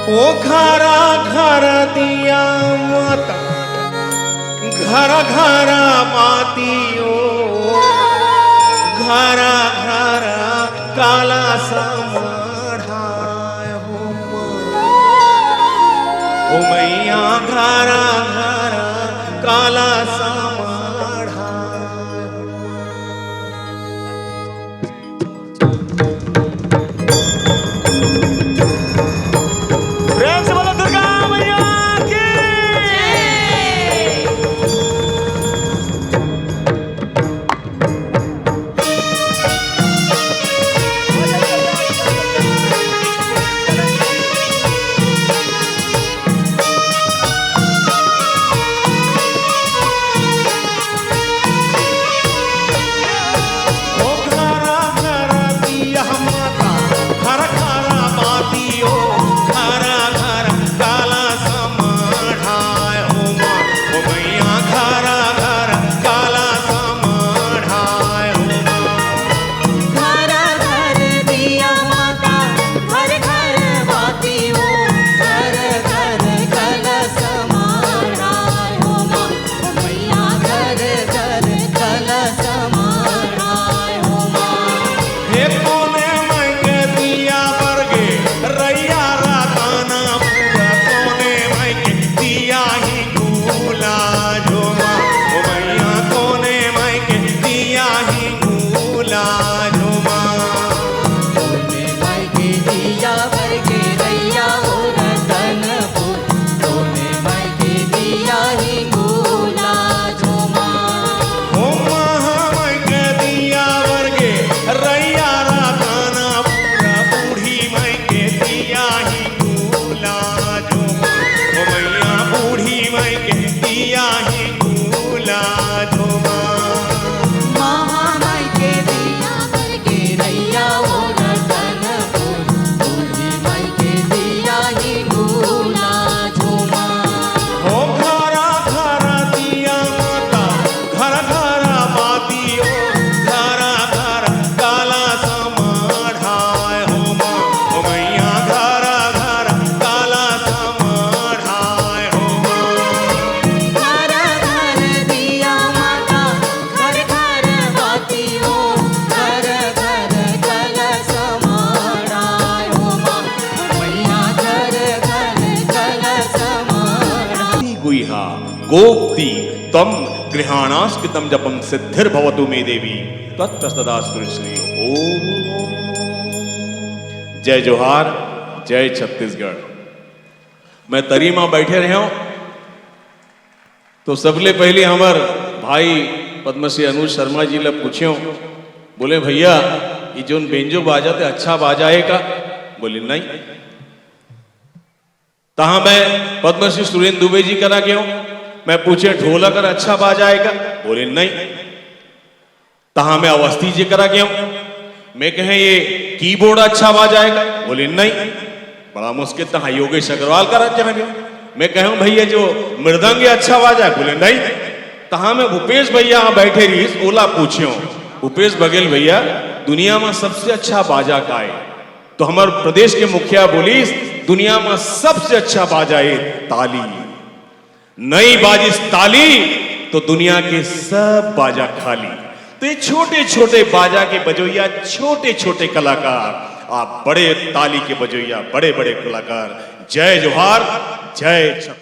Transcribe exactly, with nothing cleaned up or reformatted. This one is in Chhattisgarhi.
ओ घरा घरा दिया माता, घरा घरा बाती ओ, घरा घरा काला समाढ़ाय हो माँ। ओ मैया घरा घरा काला समाढ़ाय हो। प्रेम से बोलो दुर्गा मैया की। ओ घरा घरा दिया माता, घरा घरा बाती ओ, घरा घरा काला समाढ़ाय हो माँ। ओ मैया घरा घरा काला समाढ़ाय हो माँ। घरा घर दिया माता, घर घर बाती ओ, घर घर कलश माढ़ाय हो माँ। मैया घर घर कलश माढ़ाय हो माँ। हे कोने माई के दिया बर गे, रैया रतनपुर, कोने माई के दिया हिंगोला झूमा। ओ मैया कोने माई के दिया हिंगोला झूमा। कोने माई के दिया बर गे, रैया हो रतनपुर, कोने माई के दिया हिंगोला झूमा। ओ महामाई के दिया बर गे, रैया रतनपुर, बूढ़ी माई के दिया हिंगोला झूमा। ओ मैया बूढ़ी माई के दिया हिंगोला झूमा। महामाई के दिया बर गे, रैया हो रतनपुर, बूढ़ी माई के दिया हिंगोला झूमा। ओ घरा घरा दिया माता, घरा घरा बाती ओ, घरा घरा काला समाढ़ाय हो माँ। ओ मैया घरा घरा काला समाढ़ाय हो माँ। घरा घर दिया माता, घर घर बाती ओ, घर घर कलश माढ़ाय हो माँ। मैया घर घर कलश माढ़ाय। गुइहा गोप्ती तम गृहाणास्कितम जपम सिद्धिर्भवतु मे देवी तत्प्रसादास्तु श्री। ओम। जय जोहार, जय छत्तीसगढ़। मैं तरी म बैठे रहेंव तो सबले पहिली हमर भाई पद्मश्री अनुज शर्मा जी ल पूछेंव, बोलेंव, भैया, ये जोन बेंजो बाजत हे, अच्छा बाजा हे का? बोले, नहीं। तहाँ मैं पद्मश्री सुरेंद्र दुबे जी करा गेंव, मैं पूछेंव, ढोलक हर अच्छा बाजा हे का? बोले, नहीं। तहाँ मैं अवस्थी जी करा गेंव, मैं कहेंव, ये keyboard अच्छा बाजा हे का? बोले, नहीं। बड़ा मुश्किल, तहाँ योगेश अग्रवाल करा जाना गेंव। मैं कहेंव, भैया, जो मृदंग हे, अच्छा बाजा हे? बोले, नहीं। तहाँ मैं भूपेश भैया ह बैठे रहिस, ओला पूछेंव, भूपेश बघेल भैया, दुनिया म सबसे अच्छा बाजा का हे? तो हमर प्रदेश के मुखिया बोलिस, दुनिया म सबसे अच्छा बाजा हे ताली। नइ बाजिस ताली तो दुनिया के सब बाजा खाली। तो ये छोटे छोटे बाजा के बजोइया, छोटे छोटे कलाकार, आप बड़े ताली के बजोइया, बड़े बड़े कलाकार। जय जोहार, जय छत्तीसगढ़।